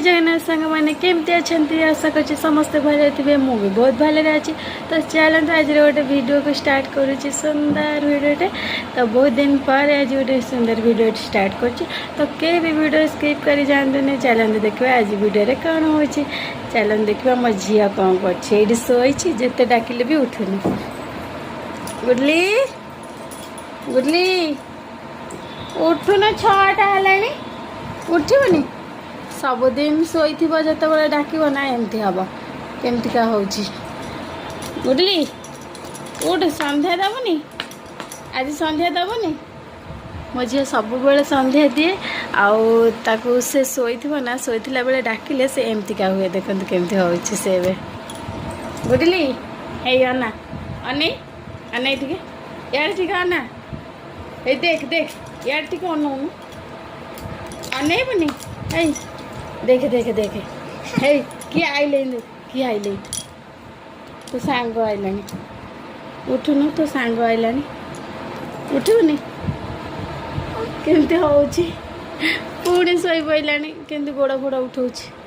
ଜଗନ୍ନାଥ ସାଙ୍ଗମାନେ, କେମିତି ଅଛନ୍ତି? ଆଶା କରୁଛି ସମସ୍ତେ ଭଲରେ ଥିବେ। ମୁଁ ବି ବହୁତ ଭଲରେ ଅଛି। ତ ଚାଲନ୍ତୁ, ଆଜିର ଗୋଟେ ଭିଡ଼ିଓକୁ ଷ୍ଟାର୍ଟ କରୁଛି, ସୁନ୍ଦର ଭିଡ଼ିଓଟେ। ତ ବହୁତ ଦିନ ପରେ ଆଜି ଗୋଟେ ସୁନ୍ଦର ଭିଡ଼ିଓ ଷ୍ଟାର୍ଟ କରୁଛି। ତ କେହି ବି ଭିଡ଼ିଓ ସ୍କିପ୍ କରି ଯାଆନ୍ତୁନି। ଚାଲନ୍ତୁ ଦେଖିବା ଆଜି ଭିଡ଼ିଓରେ କ'ଣ ହେଉଛି। ଚାଲନ୍ତୁ ଦେଖିବା ମୋ ଝିଅ କ'ଣ କରୁଛି। ଏଇଠି ଶୋଇଛି, ଯେତେ ଡାକିଲେ ବି ଉଠୁନି। ଗୁଡଲି, ଗୁଡଲି, ଉଠୁନ, 6ଟା ହେଲାଣି, ଉଠିବନି? ସବୁଦିନ ଶୋଇଥିବ, ଯେତେବେଳେ ଡାକିବ ନା ଏମିତି ହବ। କେମିତିକା ହେଉଛି। ଗୁଡଲି, ଉଠ, ସନ୍ଧ୍ୟା ଦେବନି? ଆଜି ସନ୍ଧ୍ୟା ଦେବନି? ମୋ ଝିଅ ସବୁବେଳେ ସନ୍ଧ୍ୟା ଦିଏ। ଆଉ ତାକୁ ସେ ଶୋଇଥିବ ନା, ଶୋଇଥିଲା ବେଳେ ଡାକିଲେ ସେ ଏମିତିକା ହୁଏ। ଦେଖନ୍ତୁ କେମିତି ହେଉଛି ସେ ଏବେ। ଗୁଡଲି, ହେଇ ଅନା, ଅନେଇ ଅନେଇ ଟିକେ, ଇଆଡ଼େ ଟିକେ ଅନା। ଏଇ ଦେଖ ଦେଖ, ଇଆଡ଼େ ଟିକେ ଅନଉନୁ, ଅନେଇବୁନି? ଏଇ ଦେଖ ଦେଖ ଦେଖ, ହେଇ କିଏ ଆଇଲେଣି ଦେଖ, କିଏ ଆଇଲେଣି। ତୋ ସାଙ୍ଗ ଆଇଲାଣି, ଉଠୁନୁ? ତୋ ସାଙ୍ଗ ଆଇଲାଣି, ଉଠିବୁନି? କେମିତି ହଉଛି, ପୁଣି ଶୋଇ ପଇଲାଣି। କେମିତି ଗୋଡ଼ ଫୋଡ଼ ଉଠଉଛି।